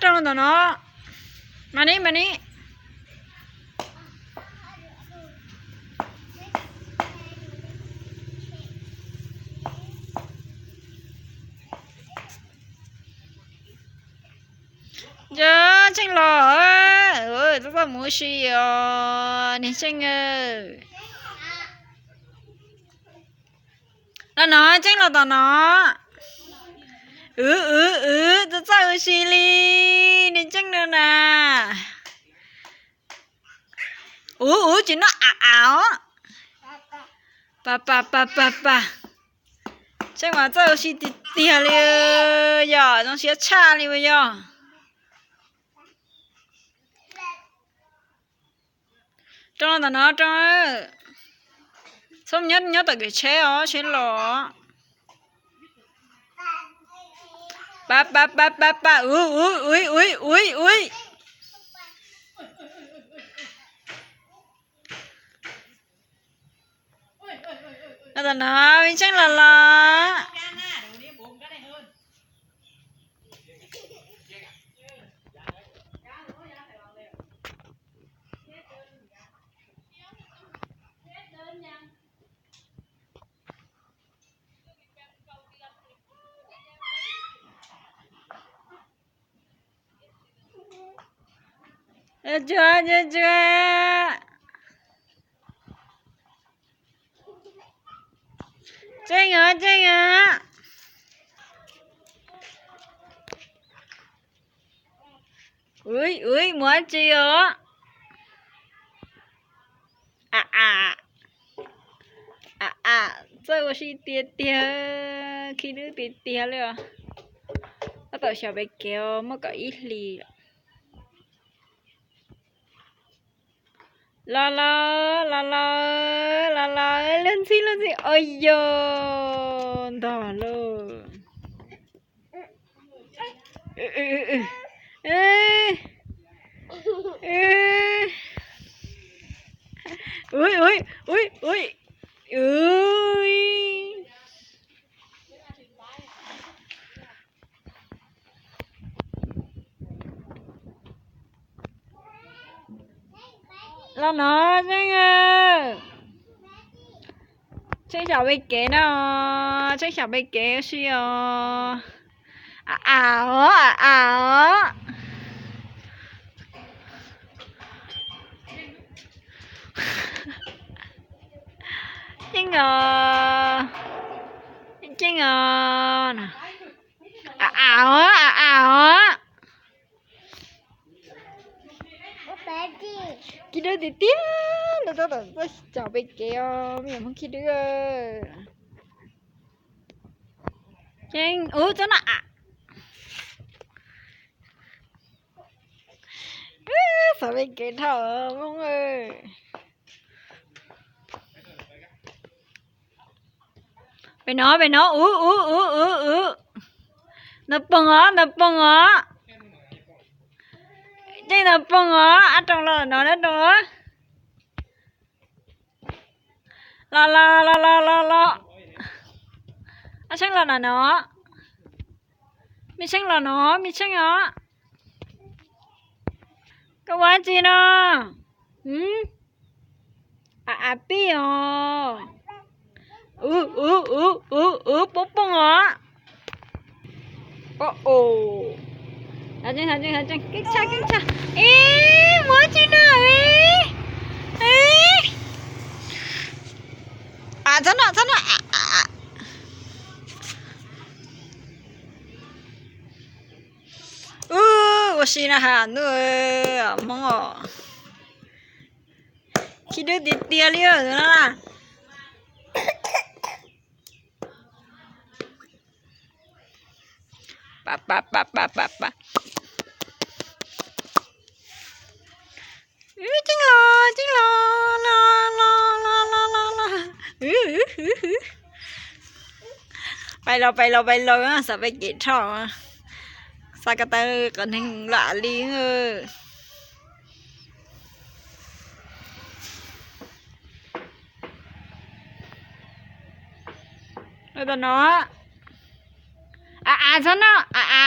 Rau tom no. Mas ni, mas ni. Yog Tseej los, txhob txhob mus ua si os, niag Tseej. Los no, Tseej los tom no. Wb, wb, wb, txhob txhob ua si li, niag Tseej no na. Ub, ub, tsis noj av av os. Pa pa pa pa pa. Tseej mas txawj ua si tiag tiag li, yog zoo siab tshaj li mas yog. Rau tom no, rau. Txhob nyob, nyob tom kev tsheb os, tsheb los. Pa pa pa pa pa, ub, ub, ub, ub, ub, ub. Los tom no, me Tseej los los. Tsuag, tsuag, tsuag. Tseej os, Tseej os. Ub, ub, mus dab tsi os? A a a a, txawj ua si tiag tiag, khib dub tiag tiag li os. Tab tom xyaum pem kev os, muaj kaum ib hlis. Los los los los los los, luag ntxhi luag ntxhi, ua yog ntog lauj. Ui ui ui ui ui. Los no Tseej, Tseej xyaum pem kev no, Tseej xyaum pem kev ua si os. A a os, a a os. Tseej os, Tseej os. A a os, a a os. Khib dub tiag tiag, tab tom txawj xyaum pem kev os, me nyuam Hmoob khib dub. Tseej, ub, txhob noj av. Xav pem kev dhau Hmoob. Pem no, pem no, ub ub ub ub ub. Ntaus poog os, ntaus poog os. Tseej ntaus poog os, ab roos los no, ab roos. Los los los los los los. Ab Tseej los na no. Me Tseej los no, me Tseej os. Koj ua dab tsi no? A a pij os. Ub ub ub ub ub, poob poog os. Ub ub. Tseej, tseej, tseej, keeb tshaj keeb tshaj. Ib, mus dab tsi no? Ib, ib. A, txhob noj, txhob noj. Ub, ua si na has ntuj, Hmoob os. Khib dub tiag tiag li no na. Pa pa pa pa pa pa. Tseej los, Tseej los, los los los los los los. Pais los, pais los, pais los, xav pem kev dhau. Xav ko taw qhov neeg lam li. Tam no, a a, txhob noj, a a.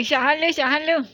Xyov hais lus, xyov hais lus.